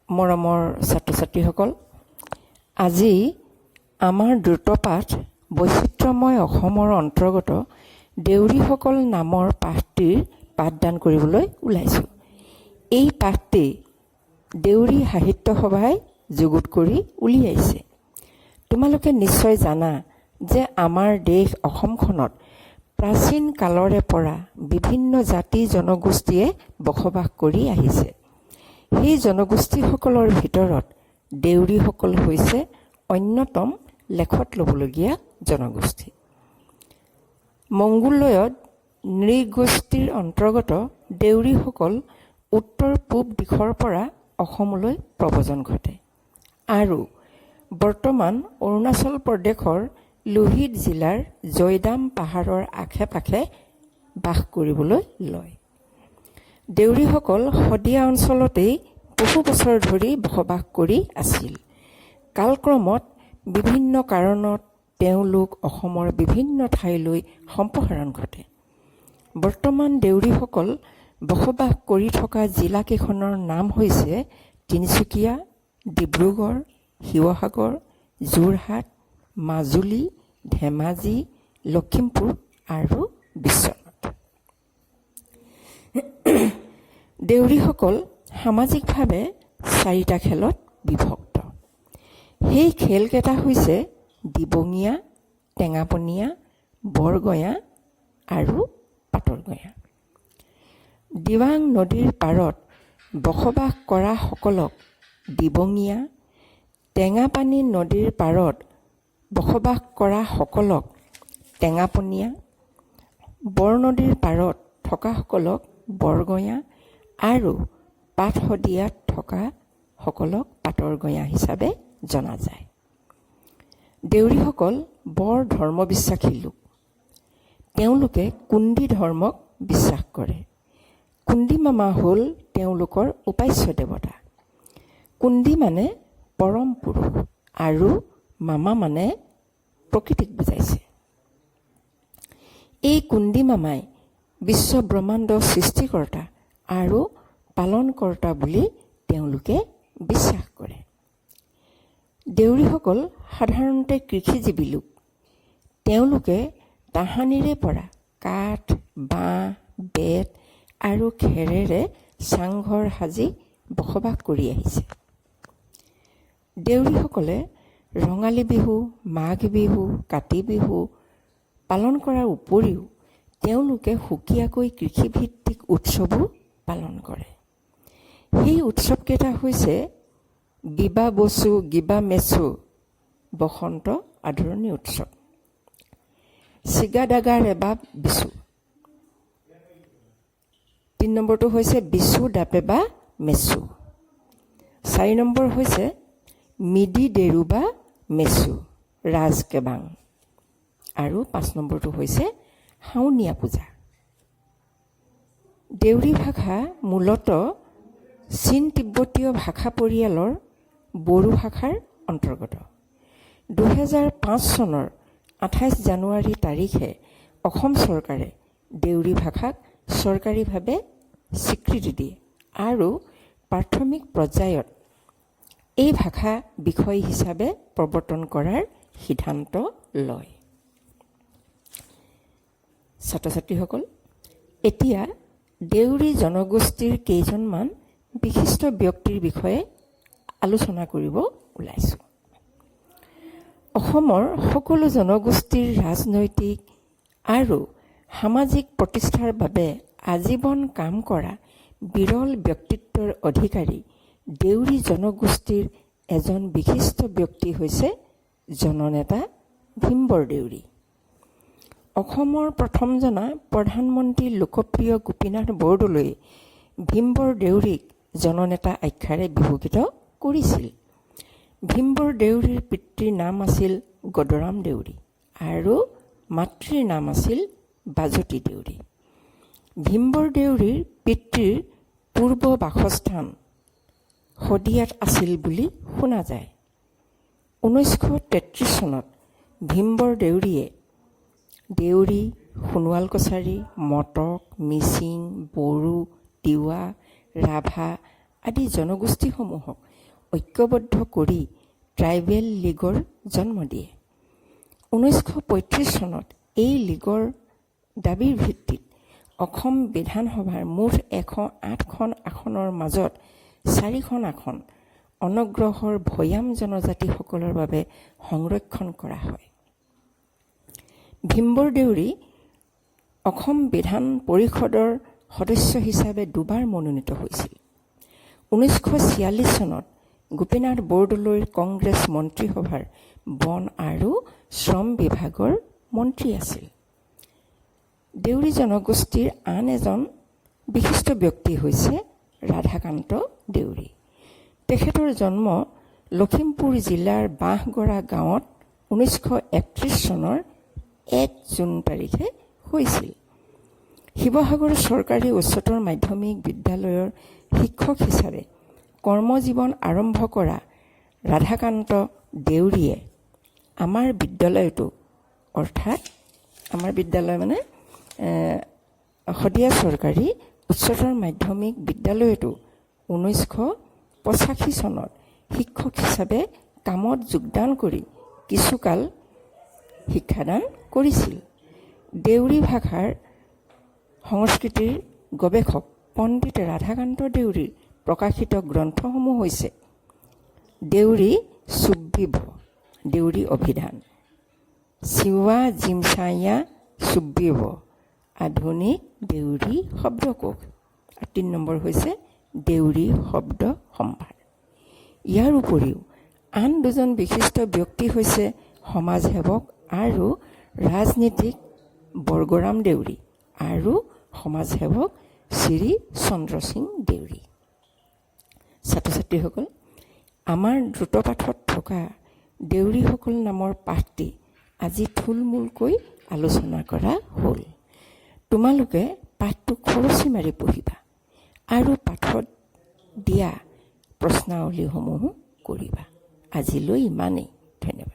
মৰমৰ ছাত্ৰ ছাত্ৰীসকল, আজি আমাৰ দ্ৰুতপাঠ বৈচিত্ৰ্যময় অসমৰ অন্তৰ্গত দেউৰীসকল নামৰ পাঠটিৰ পাঠদান কৰিবলৈ ওলাইছোঁ। এই পাঠটি দেউৰী সাহিত্য সভাই যুগুত কৰি উলিয়াইছে। তোমালোকে নিশ্চয় জানা যে আমাৰ দেশ অসমখনত প্ৰাচীন কালৰে পৰা বিভিন্ন জাতি জনগোষ্ঠীয়ে বসবাস কৰি আহিছে। সেই জনগোষ্ঠীসকলৰ ভিতৰত দেউৰীসকল হৈছে অন্যতম লেখত ল'বলগীয়া জনগোষ্ঠী। মংগোলয়ড নৃগোষ্ঠীৰ অন্তৰ্গত দেউৰীসকল উত্তৰ পূব দিশৰ পৰা অসমলৈ প্ৰব্ৰজন ঘটে আৰু বৰ্তমান অৰুণাচল প্ৰদেশৰ লোহিত জিলাৰ জয়দাম পাহাৰৰ আশে পাশে বাস কৰিবলৈ লয়। দেউৰীসকল শদিয়া অঞ্চলতেই বহু বছৰ ধৰি বসবাস কৰি আছিল। কালক্ৰমত বিভিন্ন কাৰণত তেওঁলোক অসমৰ বিভিন্ন ঠাইলৈ সম্প্ৰসাৰণ ঘটে। বৰ্তমান দেউৰীসকল বসবাস কৰি থকা জিলাকেইখনৰ নাম হৈছে তিনিচুকীয়া, ডিব্ৰুগড়, শিৱসাগৰ, যোৰহাট, মাজুলী, ধেমাজি, লখিমপুৰ আৰু বিশ্বনাথ। দেউৰীসকল সামাজিকভাৱে চাৰিটা খেলত বিভক্ত। সেই খেলকেইটা হৈছে দিবঙীয়া, টেঙাপনীয়া, বৰগঞা আৰু পাটৰগঞা। দিৱাং নদীৰ পাৰত বসবাস কৰাসকলক দিবঙীয়া, টেঙাপানী নদীৰ পাৰত বসবাস কৰাসকলক টেঙাপনীয়া, বৰনদীৰ পাৰত থকাসকলক বৰগঞা আৰু পাটশদিয়াত থকাসকলক পাটৰগঞা হিচাপে জনা যায়। দেউৰীসকল বৰ ধৰ্মবিশ্বাসী লোক। তেওঁলোকে কুন্দি ধৰ্মক বিশ্বাস কৰে। কুন্দি মামা হ'ল তেওঁলোকৰ উপাস্য দেৱতা। কুন্দি মানে পৰম পুৰুষ আৰু মামা মানে প্ৰকৃতিক বুজাইছে। এই কুন্দি মামাই বিশ্ব ব্ৰহ্মাণ্ড সৃষ্টিকৰ্তা আৰু পালনকৰ্তা বুলি তেওঁলোকে বিশ্বাস কৰে। দেউৰীসকল সাধাৰণতে কৃষিজীৱী লোক। তেওঁলোকে তাহানিৰে পৰা কাঠ, বাঁহ, বেত আৰু খেৰেৰে চাংঘৰ সাজি বসবাস কৰি আহিছে। দেউৰীসকলে ৰঙালী বিহু, মাঘ বিহু, কাতি বিহু পালন কৰাৰ উপৰিও তেওঁলোকে সুকীয়াকৈ কৃষিভিত্তিক উৎসৱো পালন কৰে। সেই উৎসৱকেইটা হৈছে বিবা বচু গিবা মেচু বসন্ত আদৰণি উৎসৱ, চিগা দাগা ৰেবা বিচু, 3 নম্বৰটো হৈছে বিচু দাপেবা মেচু, 4 নম্বৰ হৈছে মিদি দেৰুবা মেচু ৰাজকেবাং আৰু 5 নম্বৰটো হৈছে শাওনীয়া পূজা। দেউৰী ভাষা মূলতঃ চীন তিব্বতীয় ভাষা পৰিয়ালৰ বড়ো ভাষাৰ অন্তৰ্গত। 2005 চনৰ 28 জানুৱাৰী তাৰিখে অসম চৰকাৰে দেউৰী ভাষাক চৰকাৰীভাৱে স্বীকৃতি দিয়ে আৰু প্ৰাথমিক পৰ্যায়ত এই ভাষা বিষয় হিচাপে প্ৰৱৰ্তন কৰাৰ সিদ্ধান্ত লয়। ছাত্ৰ ছাত্ৰীসকল, এতিয়া দেউৰী জনগোষ্ঠীৰ কেইজনমান বিশিষ্ট ব্যক্তিৰ বিষয়ে আলোচনা কৰিব ওলাইছোঁ। অসমৰ সকলো জনগোষ্ঠীৰ ৰাজনৈতিক আৰু সামাজিক প্ৰতিষ্ঠাৰ বাবে আজীৱন কাম কৰা বিৰল ব্যক্তিত্বৰ অধিকাৰী দেউৰী জনগোষ্ঠীৰ এজন বিশিষ্ট ব্যক্তি হৈছে জননেতা ভীমবৰ দেউৰী। অসমৰ প্ৰথমজনা প্ৰধানমন্ত্ৰী লোকপ্ৰিয় গোপীনাথ বৰদলৈয়ে ভীমবৰ দেউৰীক জননেতা আখ্যাৰে বিভূষিত কৰিছিল। ভীমবৰ দেউৰীৰ পিতৃৰ নাম আছিল গদৰাম দেউৰী আৰু মাতৃৰ নাম আছিল বাজতী দেউৰী। ভীমবৰ দেউৰীৰ পিতৃৰ পূৰ্ব বাসস্থান শদিয়াত আছিল বুলি শুনা যায়। 1933 চনত ভীমবৰ দেউৰীয়ে দেউৰী, সোণোৱাল কছাৰী, মটক, মিচিং, বড়ো, তিৱা, ৰাভা আদি জনগোষ্ঠীসমূহক ঐক্যবদ্ধ কৰি ট্ৰাইবেল লীগৰ জন্ম দিয়ে। 1935 চনত এই লীগৰ দাবীৰ ভিত্তিত অসম বিধানসভাৰ মুঠ 108খন আসনৰ মাজত চাৰিখন আসন অনগ্ৰসৰ ভৈয়াম জনজাতিসকলৰ বাবে সংৰক্ষণ কৰা হয়। ভীমবৰ দেউৰী অসম বিধান পৰিষদৰ সদস্য হিচাপে দুবাৰ মনোনীত হৈছিল। 1946 চনত গোপীনাথ বৰদলৈৰ কংগ্ৰেছ মন্ত্ৰীসভাৰ বন আৰু শ্ৰম বিভাগৰ মন্ত্ৰী আছিল। দেউৰী জনগোষ্ঠীৰ আন এজন বিশিষ্ট ব্যক্তি হৈছে ৰাধাকান্ত দেউৰী। তেখেতৰ জন্ম লখিমপুৰ জিলাৰ বাঁহগড়া গাঁৱত 1931 চনৰ 1 জুন তাৰিখে হৈছিল। শিৱসাগৰ চৰকাৰী উচ্চতৰ মাধ্যমিক বিদ্যালয়ৰ শিক্ষক হিচাপে কৰ্মজীৱন আৰম্ভ কৰা ৰাধাকান্ত দেউৰীয়ে আমাৰ বিদ্যালয়তো, অৰ্থাৎ আমাৰ বিদ্যালয় মানে শদিয়া চৰকাৰী উচ্চতৰ মাধ্যমিক বিদ্যালয়তো 1985 চনত শিক্ষক হিচাপে কামত যোগদান কৰি কিছুকাল শিক্ষাদান কৰিছিল। দেউৰী ভাষাৰ সংস্কৃতিৰ গৱেষক পণ্ডিত ৰাধাকান্ত দেউৰীৰ প্ৰকাশিত গ্ৰন্থসমূহ হৈছে দেউৰী চুব্বিব, দেউৰী অভিধান, চিৱা জিমচাইয়া চুব্বিব, আধুনিক দেউৰী শব্দকোষ আৰু 3 নম্বৰ হৈছে দেউৰী শব্দ সম্ভাৰ। ইয়াৰ উপৰিও আন দুজন বিশিষ্ট ব্যক্তি হৈছে সমাজসেৱক আৰু ৰাজনীতিক বৰ্গৰাম দেউৰী আৰু সমাজসেৱক শ্ৰী চন্দ্ৰসিং দেউৰী। ছাত্ৰ ছাত্ৰীসকল, আমাৰ দ্ৰুতপাঠত থকা দেউৰীসকল নামৰ পাঠটি আজি থুলমূলকৈ আলোচনা কৰা হ'ল। তোমালোকে পাঠটো খৰচি মাৰি পঢ়িবা আৰু পাঠত দিয়া প্ৰশ্নাৱলীসমূহো কৰিবা। আজিলৈ ইমানেই, ধন্যবাদ।